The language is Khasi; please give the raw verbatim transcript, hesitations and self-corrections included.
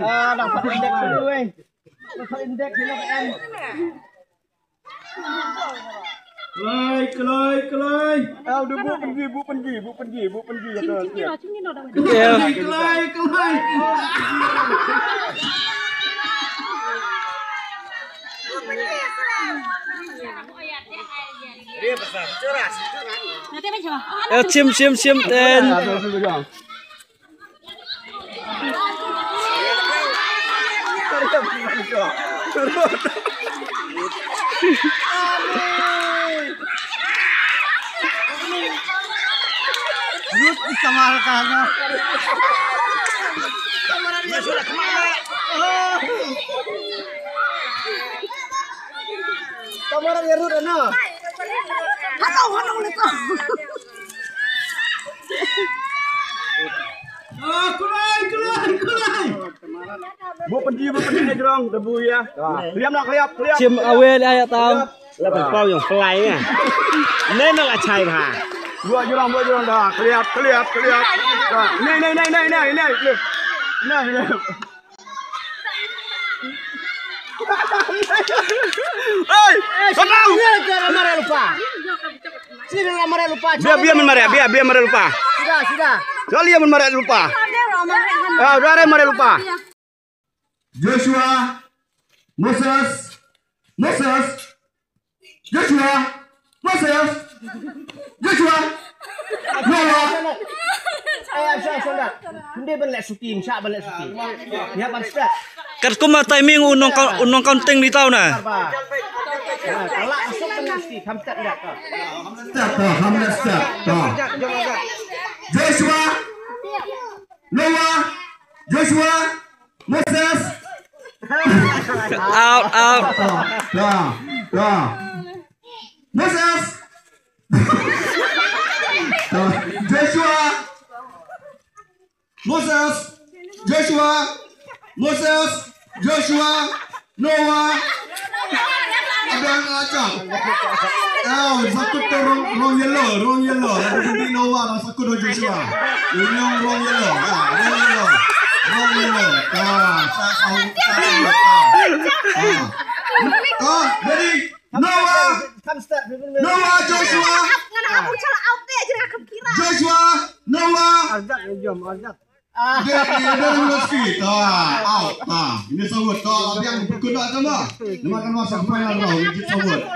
Ah, dang pat index dulu, eh. Dang pat index dulu, kan. Kloi, kloi, kloi. Ah, udah bu penji, bu penji, bu penji, bu penji, kata dia. Kloi, kloi, kloi. Eh, shim, shim, shim, ten. Ruth, kamar ka na. Kamar ya Ruth, ano? Halo, halo, halo. Ah, kulai, kulai, kulai. Bu penji, bu penji, jrong, debu ya. Keliap nak, keliap, keliap. Shim awel ya, ya, tam. Lah, pau yang pelai ya. Nai nak achai bha. Dua jrong, dua jrong dah. Keliap, keliap, keliap. Dah. Nai, nai, nai, nai, nai, nai. Nai, nai. Hei, sini, sini, sini, marah lupa. Sini lah marah lupa. Biar, biar men marah, biar, biar marah lupa. Sudah, sudah. Kali ya men marah lupa. Ah, udah ada marah lupa. Joshua, Moses, Moses, Joshua, Moses, Joshua, Noah. Ai, ai, shah, shah, shah. Hynde ban leh suki, shah ban leh suki. Ïa ban start. Katkum ma timing u nong kau-, u nong counting ni tau na. Ba. Ha, kalak masuk ban leh suki, kham start dah. Start, ha, kham start, ha. Joshua, Noah, Joshua, Moses. Out, out. Da, da, da. Moses. Da. Joshua. Moses. Joshua. Moses. Joshua. Noah. Abang aja. Oh, sakut tu wrong, wrong yellow, wrong yellow. Ada di Noah, dah sakut tu Joshua. Ini yang wrong yellow. Ah, wrong yellow. Wrong yellow. Ah, sa-, sa-, sa-, ah. Ah, ready? Noah. Noah, Joshua. Joshua, Noah. Arjak, jom, arjak. Dia, dia, dia, dia, dia, out. Ah, ini sawut. Tak, tapi yang berkena tu lah. Nama kan masuk final round, ini sawut.